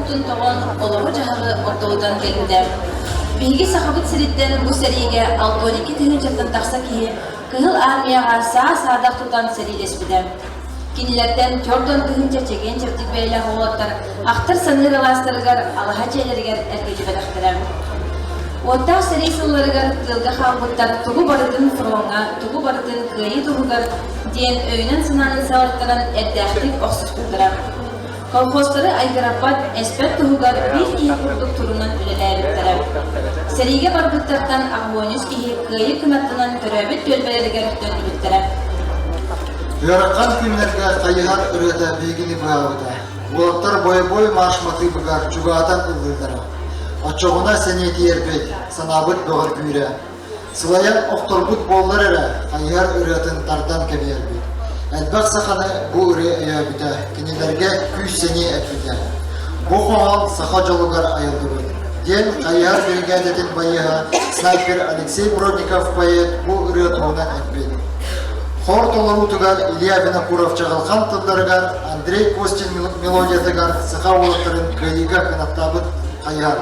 уутун тоҕон, олоҕу-дьаһаҕы ортолутан кэлбитэ. Биһиги Сахабыт сириттэн бу сэриигэ 62 тыһыынчаттан тахса киһи Кыһыл Армияҕа саа-саадах тутан сэриилэспитэ. Кинилэртэн 40 тыһыынча чэгиэн-чэбдик бэйэлээх уолаттар ахтар-саныыр алаастарыгар, алаһа дьиэлэригэр эргиллибэтэхтэрэ. Уоттаах сэрии сылларыгар тыалга хаалбыттар тугу барытын фроҥҥа, тугу барытын кыайыы туһугар диэн өйүнэн-санаанан салайтаран эрдээхтик охсуспуттара. Колхозтары айгыраппат, эспэт туһугар биир киһи курдук турунан үлэлээбиттэрэ. Сэриигэ барбыттартан аҕыонүс киһи кыайыы кынаттанан төрөөбүт түөлбэлэригэр төннүбүттэрэ. Ыарахан күннэргэ хайыһар ырыата биһигини быһаабыта. Уолаттар бойобуой марш матыыбыгар чугаһатан ыллыыллара. Оччоҕуна сэниэтийэрбит, санаабыт бөҕөргүүрэ. Сылайан охторбут буоллар эрэ, хайыһар ырыатын тардан кэбиһэрбит. Элбэх саханы бу ырыа өйөөбүтэ, кинилэргэ күүс-сэниэ эппитэ. Бу хоһоон саха дьолугар айыллыбыт, диэн хайыһар биригээдэтин байыаһа снайпер Алексей Бродников поэт бу ырыа туһунан эппит. Хор толоруутугар Илья Винокуров чаҕылхан тылларыгар Андрей Костин мелодиятыгар саха уолаттарын кыайыыга кынаттаабыт хайыһар.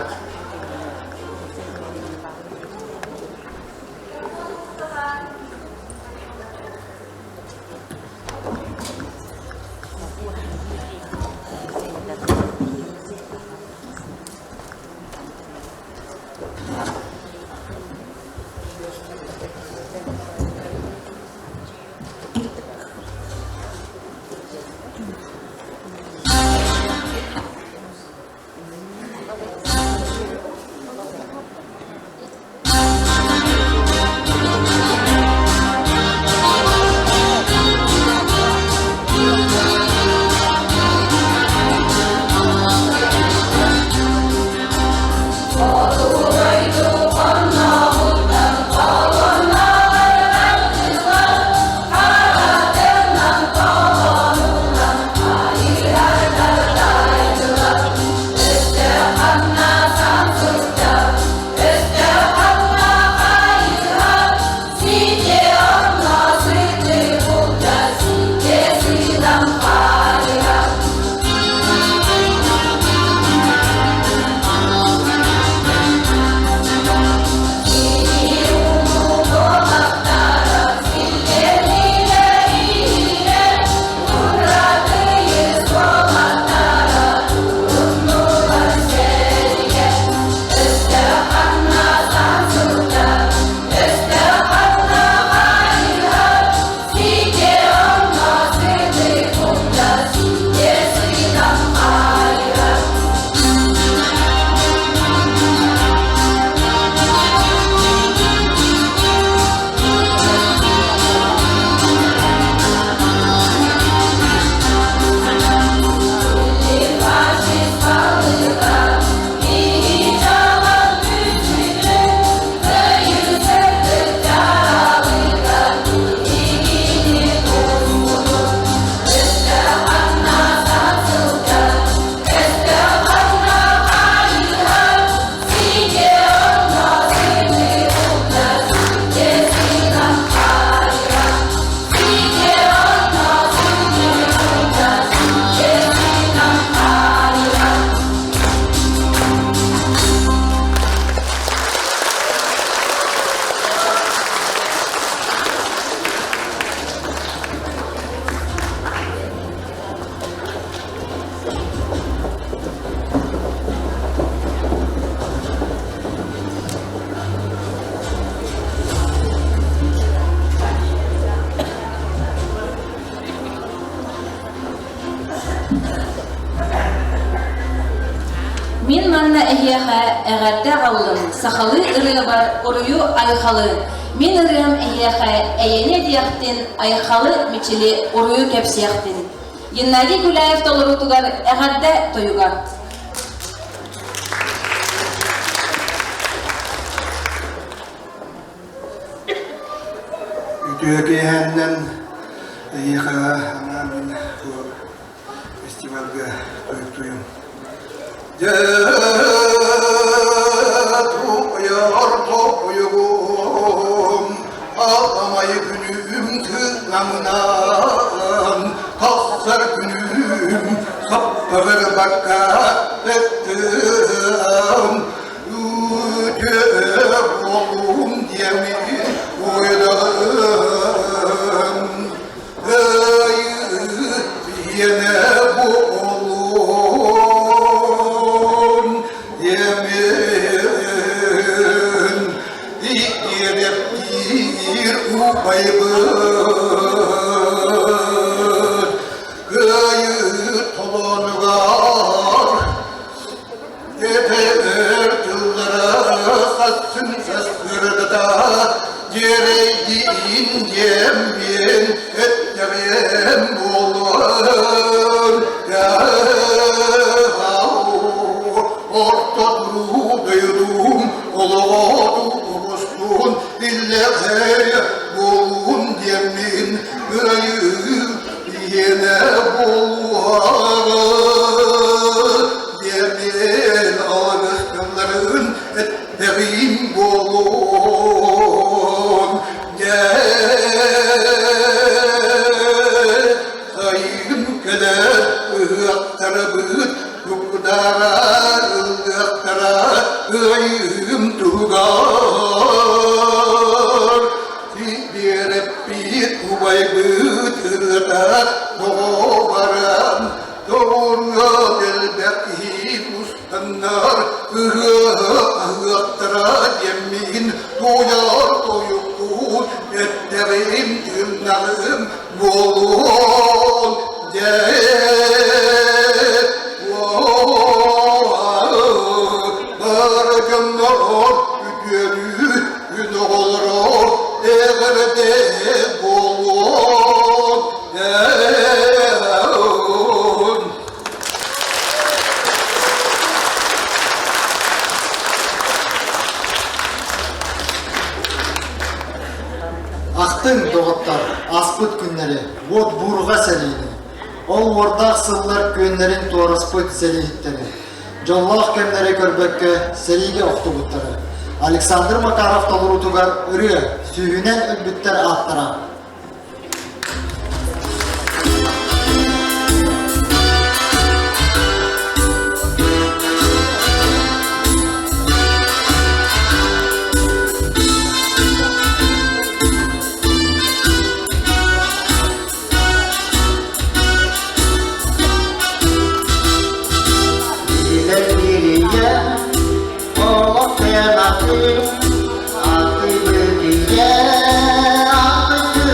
Мин манна эһиэхэ эҕэрдэ аҕаллым, сахалыы ырыабар уруйу айхалы. Мин ырыам эһиэхэ эйэни этиэхтин, айхалы мичили уруйу кэпсиэхтин. Геннадий Гуляев толоруутугар эҕэрдэ тойуга. Үтүө киэһэннэн эйиэхэ анаан мин бу фестивальга туйуктуйум. Дьэ, туйар тойугум, аламай күнүм тыламынан, тахсар күнүм саппыгыр. быкпакка ыттым үтүө буолуум диэмин уйдым Ийэнэ буолуом диэмин иэдэптиир убайбыт Кыайыы толоонугар Этэр тыллара сассын саскырдата дьиэрэйдиин диэммин эттэҕим буолуон Орто туруу дойдум олоҕу урустун иллэхэй буолуун диэммин ырайыы иэнэ буолуоҕа диэммин алгыстылларын эттэҕим буолуон дьэ сайын кэлэр ыһыахтарабыт куккудара ыллыахтара ыайыым туһугар Биэрэппит убайбыт ырыата тоҕо баран тоҕуруо элбэх киһи устаннар ыһыаҕы аһыахтара диэммин туойар тойуккун эттэҕим тыыннаҕым буолуон дьэ бары дьоннор үтүөнү Күн оҕолоро эҕэрдэ буолуон Ахтыҥ, доҕоттор, ааспыт күннэри, уот буурҕа сэриини, ол уордаах сыллар күөннэрин туораспыт сэрииһиттэри. Дьоллоох кэмнэри көрбөккө сэриигэ охтубуттара. Александр Макаров толоруутугар ырыа сүүһүнэн өлбүттэр ааттара. Илэргирийэ олох сыанатын, аты бүлүйэ, аты.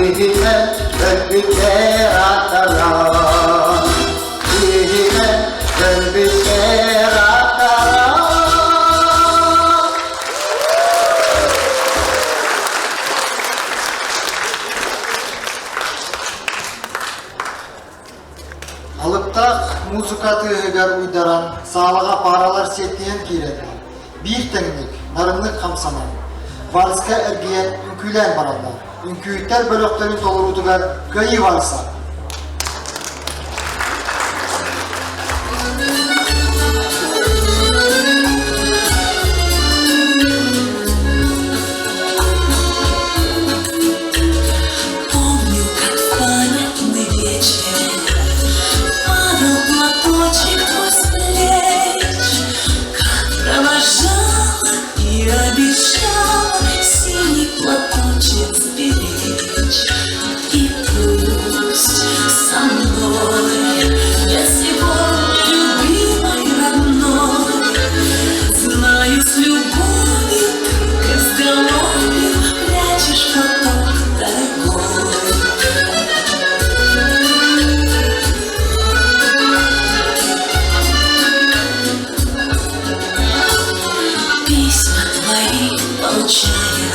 Иһинэн өлбүттэр аттара, иһинэн өлбүттэр аттара. Алыптаах музыка тыаһыгар уйдаран, саалаҕа пааралар сиэттиһэн киирэллэр. Биир тэҥник, нарыннык хамсанан, вальска эргийэн үҥкүүлээн бараллар. Үҥкүүттэр бөлөхтөрүн толоруутугар кыайыы вальса. Помню, как в памятный вечер Падал платочек твой с плеч, Как провожала и обещала Синий платочек сберечь. И пусть со мной нет сегодня любимой родной, Знаю, с любовью к изголовью Прячешь платок дорогой. Письма твои получая,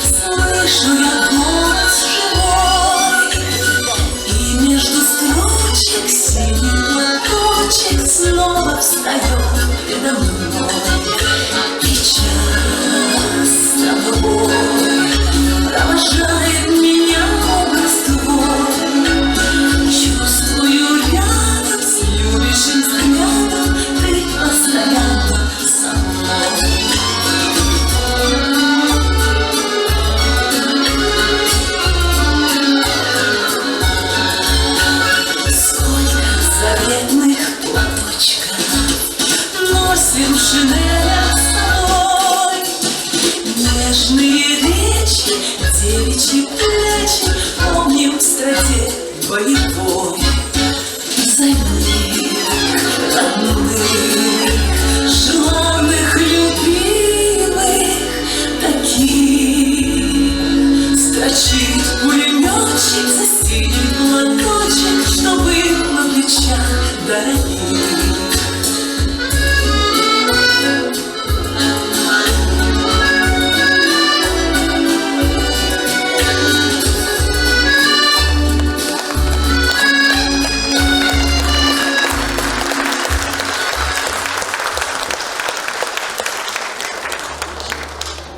Слышу я голос живой, И между строчек синий платочек Снова встает предо мной. И час с тобой провожает меня образ твой. Чувствую рядом с любящим взглядом Ты постоянно со мной. Сколько заветных платочков Носим в шинелях с собой. Нежные речи, девичьи плечи Помним в страде боевой. За них, родных, желанных, любимых, таких Строчит пулеметчик за синий платочек, Что был на плечах дорогих.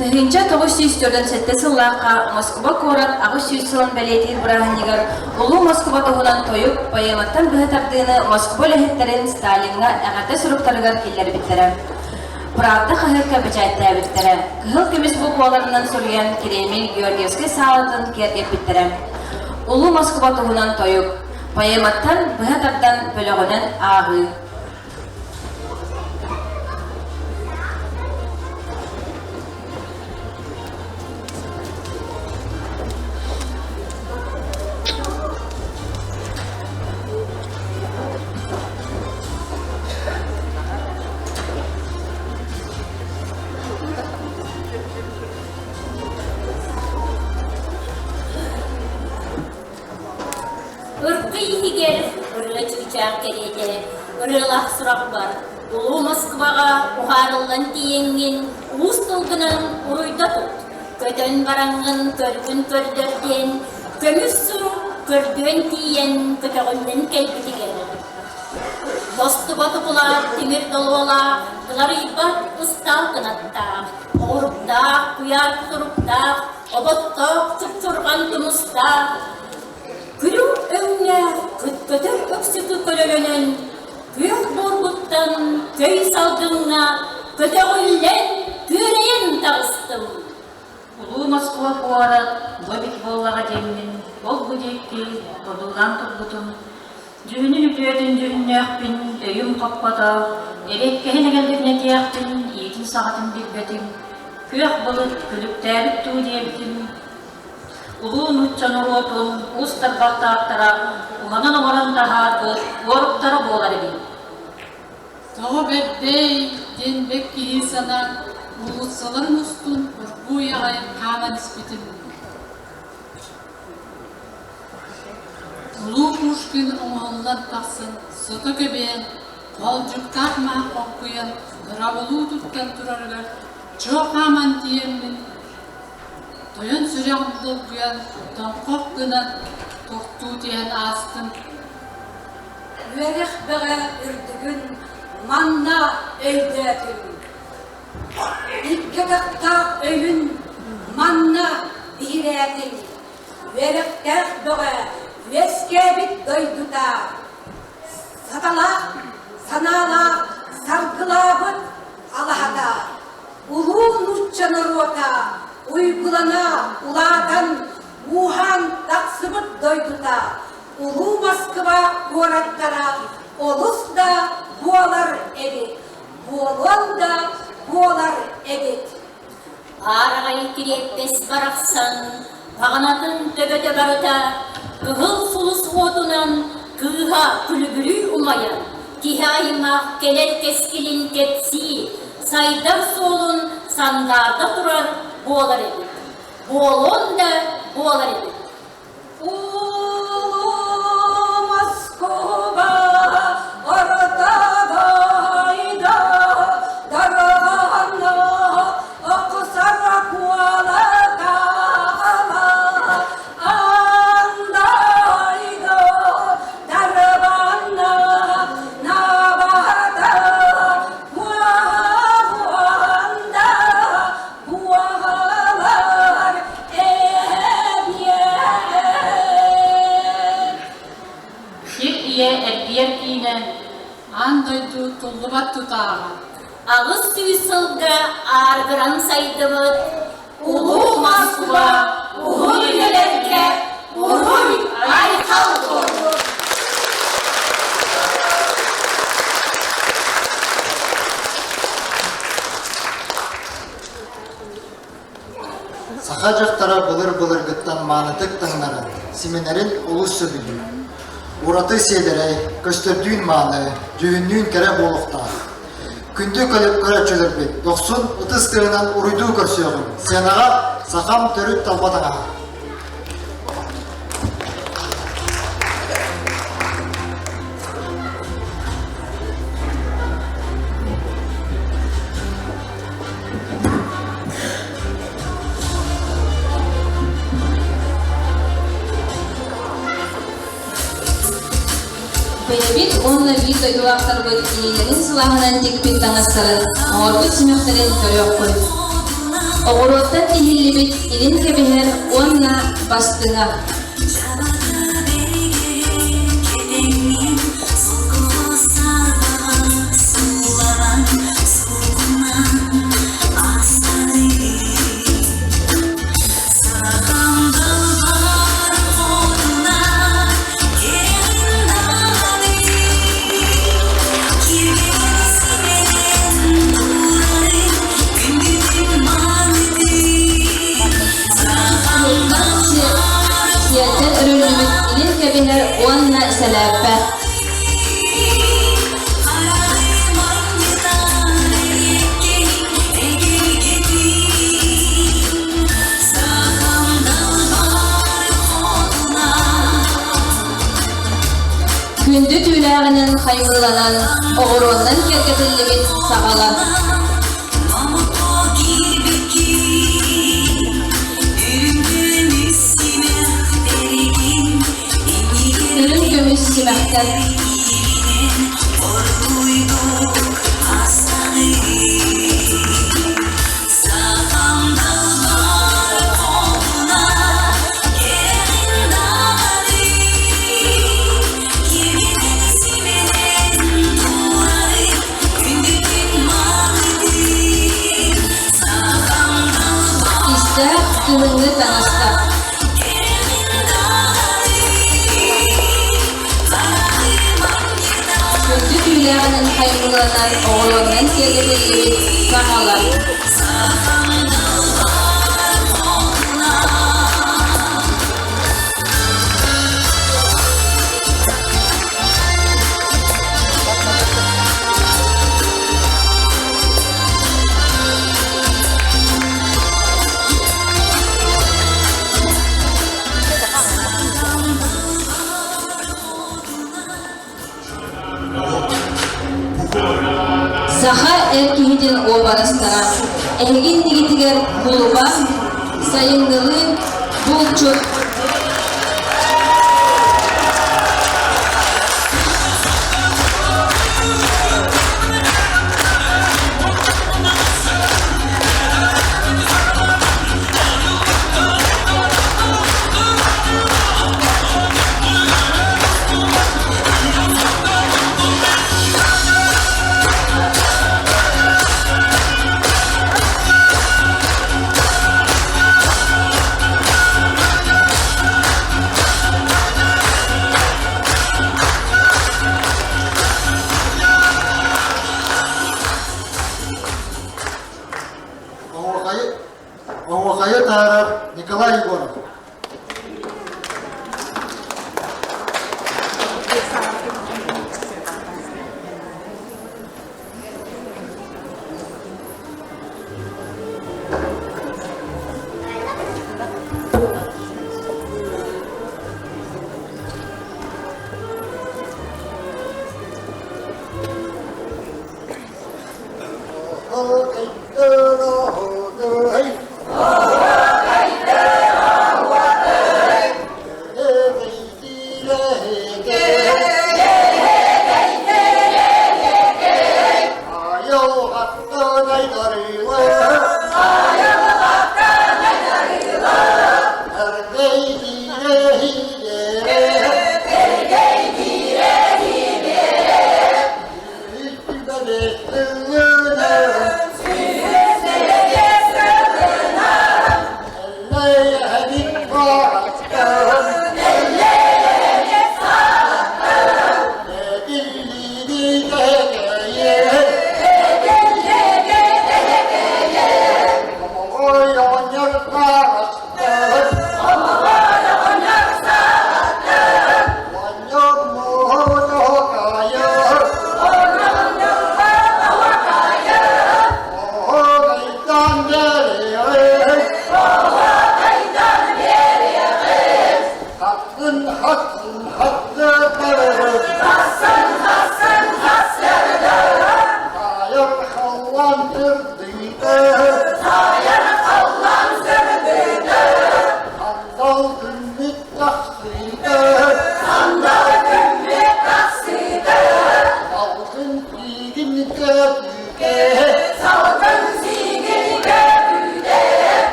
1947 сыллаахха Москуба куорат 800 сылын бэлиэтиир бырааһынньыгар Улуу Москуба туһунан тойук поэматтан быһа тардыыны Москуба үлэһиттэрин Сталиҥҥа эҕэрдэ суруктарыгар киллэрбиттэрэ. Правда хаһыакка бэчээттээбиттэрэ. Кыһыл көмүс букваларынан суруйан Кремль Георгиевскай саалатын киэргэппиттэрэ. Улуу Москуба туһунан тойук поэматтан быһа тардан бөлөҕүнэн ааҕыы. Ыркый иһигэр ырыа чыычаах кэриэтэ ырыалаах сурах бар. Улуу Москваҕа уһаарыллан тиийэҥҥин уус тылгынан уруйда тут. Көтөн бараҥҥын көргүн көрдөр диэн көмүс сурук көрдүөн тиийэн көтөҕүллэн кэлбитигэр Бостубат укулаах тимир долуолаах, кыларыйбат ыстаал кынаттаах, оҕуруктаах, куйаар кутуруктаах, оботтоох чупчурҕан тумустаах, күрүҥ өҥнөөх күткөтөр өксөкү көлөлөнөн, күөх буоргуттан көй салгыҥҥа көтөҕүллэн, күөрэйэн таҕыстым. Улуу Москва куорат бу эбит буоллаҕа диэммин, ол-бу диэки одуулаан турбутум, дьүһүнүн үтүөтүн дьүһүннүөхпүн, өйүм хоппото, эриэккэһин эгэлгэтин этиэхпин, иитин-саҕатын билбэтим, күөх былыт күлүктээбит дуу диэбитим, улуу нуучча норуотун уус тарбахтаахтара уһанан оҥорон таһаарбыт уоруктара буолар эбит. Тоҕо бэрдэй диэн бэк киһи санаан уулуссаларын устун оргууй аҕай хааман испитим. Пушкин оҥоһуллан тахсан сото көбөйөн, хоолдьуктаах маһы хоҥкуйан дырабылыы туттан турарыгар чуо хааман тиийэммин, тойон сүрэҕим долгуйан тоҥхох гынан тохтуу түһэн аастым. Үөрэх бөҕө үрдүгүн манна өйдөөтүм. Икки атахтаах өйүн манна биһирээтим. Үөрэхтээх бөҕө үөскээбит дойдута. Саталаах, санаалаах, саргылаабыт алаһата. Улуу нуучча норуота уйгулана улаатан, ууһаан тахсыбыт дойдута. Улуу Москва куораттара олус да буолар эбит, буолуон да буолар эбит. Баараҕай кириэппэс барахсан баҕанатын төбөтө барыта кыһыл сулус уотунан кыыһа күлүбүрүү умайан, киһи аймах кэлэр кэскилин кэпсии, сайдар суолун сандаарда турар буолар эбит. Буолуон да буолар эбит. Улуу Москуба орто дойду дорҕооно охсор куолакала аан дойду дарбанна набата буолуонда буолар Сир ийэ эргийэр киинэ Аан дойду туллубат тутааҕа. 800 сылга ааргыран сайдыбыт Улуу Москва уһун үйэлэргэ уруй айхал буоллун! Саха дьахтара былыр-былыргыттан маанытык таҥнарын, симэнэрин олус сөбүлүүр. Ураты сиэдэрэй, көстөрдүүн мааны, дьүһүннүүн кэрэ буолуохтаах. Күндү көрөөччүлэрбит, дохсун ытыс тыаһынан уруйдуу көрсүөҕүҥ. Сыанаҕа сахам төрүт талба таҥаһа. Бэйэбит уонна биир дойдулаахтарбыт илиилэрин сылааһынан тикпит таҥастарын, оҥорбут симэхтэрин көрүөххүт. Оҕуруоттан тиһиллибит илин кэбиһэр уонна бастыҥа. Сиэлтэн өрүллүбүт илин кэбиһэр уонна сэлээппэ. Күндү түүлээҕинэн хаймыыланан, оҕуруоннан киэргэтиллибит саҕала. Үрүҥ көмүс симэхтэр. Истээх кыһыҥҥы таҥастар. Күндү түүлээҕинэн хаймыланан оҕолорунан киэргэтиллибит саҥалар. уобарастара эһиги иннигитигэр кулуба, сайыҥҥылыы булчут Оһуохайы таһаарар Николай Егоров.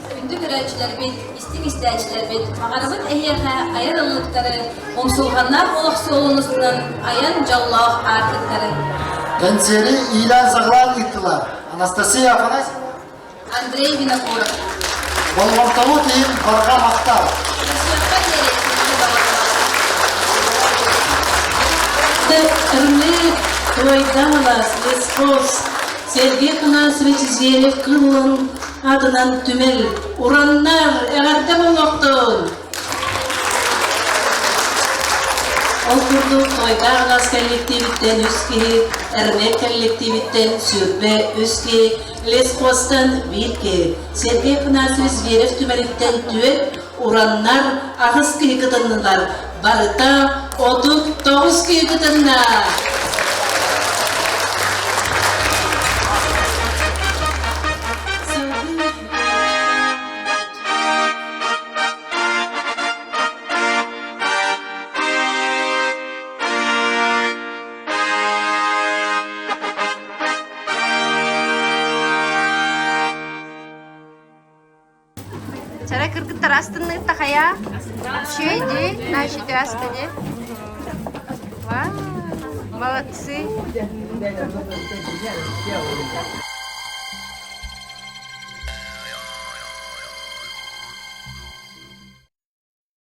Күндү көрөөччүлэрбит, истиҥ истээччилэрбит, баҕарабыт эһиэхэ айар ыллыктары, умсулҕаннаах олох суолун устунан айан дьоллоох аартыктары. Кэнсиэри иилээн-саҕалаан ыыттылар Анастасия Афанасьева, Андрей Винокуров. Болҕомтолуу тиһин барҕа махтал. Көрсүөххэ диэри күндү доҕотторум. Тырны Туойдамалас, Лесхоз, Сергей Афанасьевич Зверев кыллын атынан түмэл, ураннар, эҕэрдэ буолуохтун! Ол курдук Туойдаах алаас коллективиттэн үс киһи, Эрмек коллективиттэн 23 киһи, Лесхозтан биир киһи, Сергей Афанасьевич Зверев түмэлиттэн түөрт, ураннар аҕыс киһи кытыннылар. Барыта 39 киһи кытынна. кытта хайа? Үчүгэй дии, наша аста дии. Вау, молодцы.